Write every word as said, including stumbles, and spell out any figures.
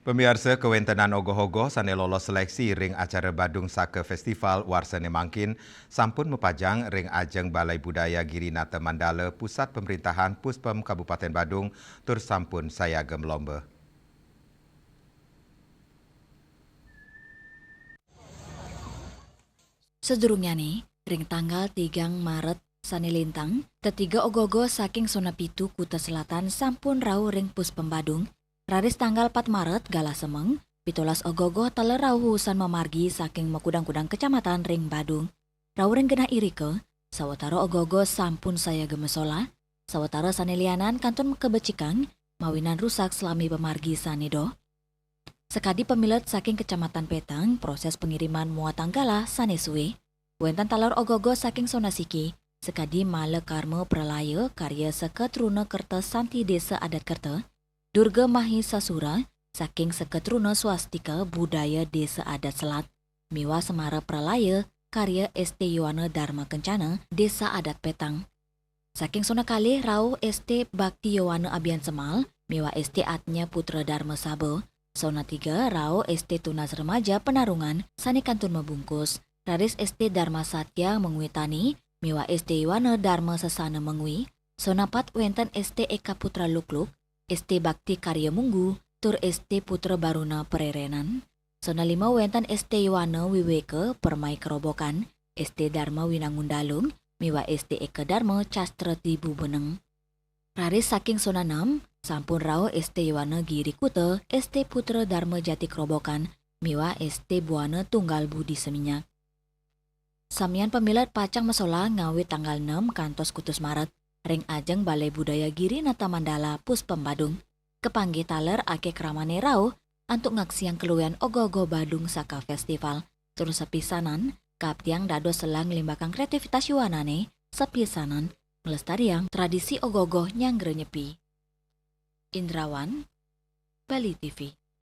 Pamiarsa, kawentenan ogoh-ogoh sane lolos seleksi ring acara Badung Saka Festival warsane mangkin sampun mapajang ring ajeng Balai Budaya Girinata Mandala, Pusat Pemerintahan Puspem Kabupaten Badung, tur sampun sayaga malomba. Sadurungyane, ring tanggal tigang Maret sane lintang, tetiga ogoh-ogoh saking sona pitu kuta selatan sampun rauh ring Puspem Badung. Raris tanggal pat Maret galah semeng, pitulas ogoh-ogoh taler rauh usan mamargi saking makudang-kudang kecamatan ring Badung. Rauh ring genah irika, sawatara ogoh-ogoh sampun sayaga masolah, sawatara sane lianan kantun kabecikang, mawinan rusak salami pamargi sane doh. Sakadi pamilet saking Kecamatan Petang, proses pangiriman muatang galah sane suwe. Wenten taler ogoh-ogoh saking sona siki, sakadi Mala Karma Pralaya karya Seka Truna Kerta Santi Desa Adat Kerta, Durga Mahisasura saking Seka Truna Swastika Budaya Desa Adat Selat, miwah Semara Pralaya karya S T Yowana Dharma Kencana Desa Adat Petang. Saking sona kalih rauh S T Bakti Yowana Abian Semal miwah S T Atnya Putra Dharma Saba. Sona tiga rauh S T Tunas Remaja Penarungan sane kantun mabungkus. Raris S T Dharma Satya Mengwi Tani miwah S T Yowana Dharma Sasana Mengwi. Sona pat wenten S T Eka Putra Lukluk, S T Bakti Karya Munggu, tur S T Putra Baruna Pererenan. Sona lima wenten S T Yowana Wiweka Permai Kerobokan, S T Dharma Winangun Dalung, miwah S T Eka Dharma Castra Tibu Beneng. Raris saking sona enam, sampun rauh S T Yowana Giri Kuta, S T Putra Dharma Jati Kerobokan, miwah S T Buana Tunggal Budi Seminyak. Samian pamilet pacang masolah ngawit tanggal enam kantos kutus Maret, ring ajeng Balai Budaya Girinata Mandala Puspem Badung. Kapanggih taler akeh kramane rauh antuk ngaksiang kaluihan ogoh-ogoh Badung Saka Festival, tur sapisanan kaaptiang dados selang nglimbakang kreativitas yowanane, sapisanan nglestariang tradisi ogoh-ogoh nyanggra nyepi. Indrawan, Bali T V.